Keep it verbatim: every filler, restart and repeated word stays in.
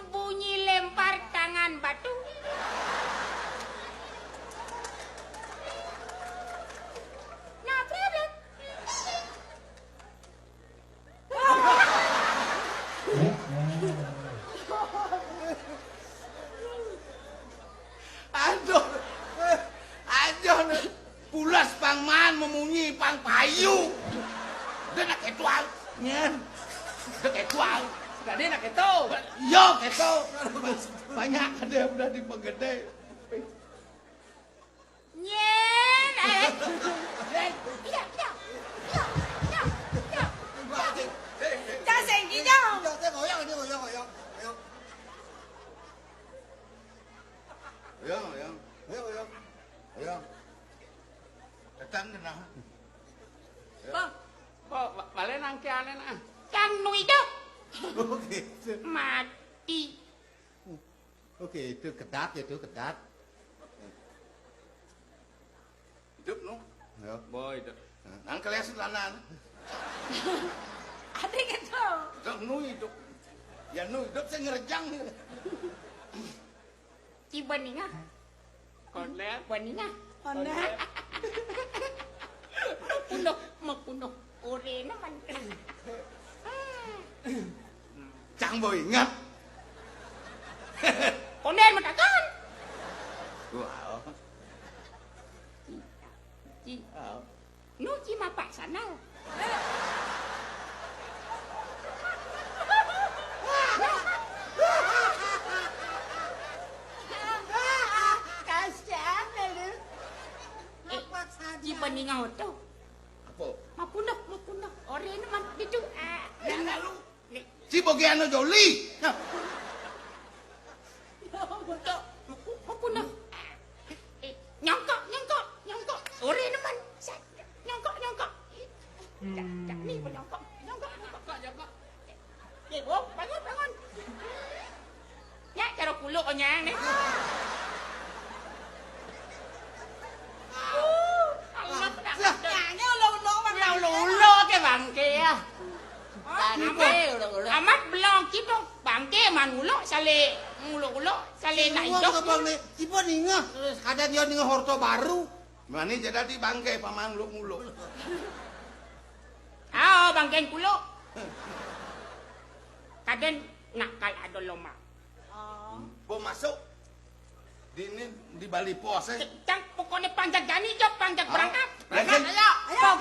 Bunyi lempar tangan batu. No problem. Aduh. Aduh. Pules pang maan, memunyi pang payu. Dia nak ketual. Nyen. Dia ketual. Tadi nak keto. Yo, keto. Banyak ada udah dipegede. Nyen, eh. Iya, iya. Iya, iya, iya. Cak Sengki, Cak. Cak, Cak, goyang, ini goyang, goyang, goyang. Goyang, goyang. Ayo, goyang. Goyang. Datang kena. Bang, bang, ba-, balik nangke ane nah. Kang nu idup. Oh, gitu. Mati. Oke, itu ketat, itu ketat. Hidup, no? Ya. Boy, hidup. Nang kalian sih lanan. Ada gitu. Hidup, nu hidup. Ya, nu hidup saya ngerejang. Ci Beningah. Konet. Beningah. Konet. Makunuh, makunuh. Orena man. Cang bo inget. Konden matakan. Wow. Ci. Wow. Nu ci mapak sandal. Kasihan lu. Eh, ci Beningah oto. Apa? Mapunah, mapunah. Orena man ditu. Ah. Yang lalu. Ci boge anu joli. Nyongkok, nyongkok, nyongkok, nyongkok. Ore nemen. Nyongkok, nyongkok. Cak, cak, ni nyongkok. Nyongkok, nyongkok. Nyongkok, nyongkok. Eh, oh, bangun, bangun. Ya, cara kuluk onyang ni. Amat ulo-ulo ke bangke ya. Amat belong kita bangke man ulo sale ulo-ulo sale nak hidup. Abang ni, ibu ningah. Kadang dia ningah horto baru. Mani jadi bangke paman ulo-ulo. Ah, bangke kulo. Kadang nakal ada loma. Bo masuk. Di ini di Bali Pos, eh. Cang, pokoknya panjak jani, jok, panjak berangkat. Berangkat, ayo. Ayo.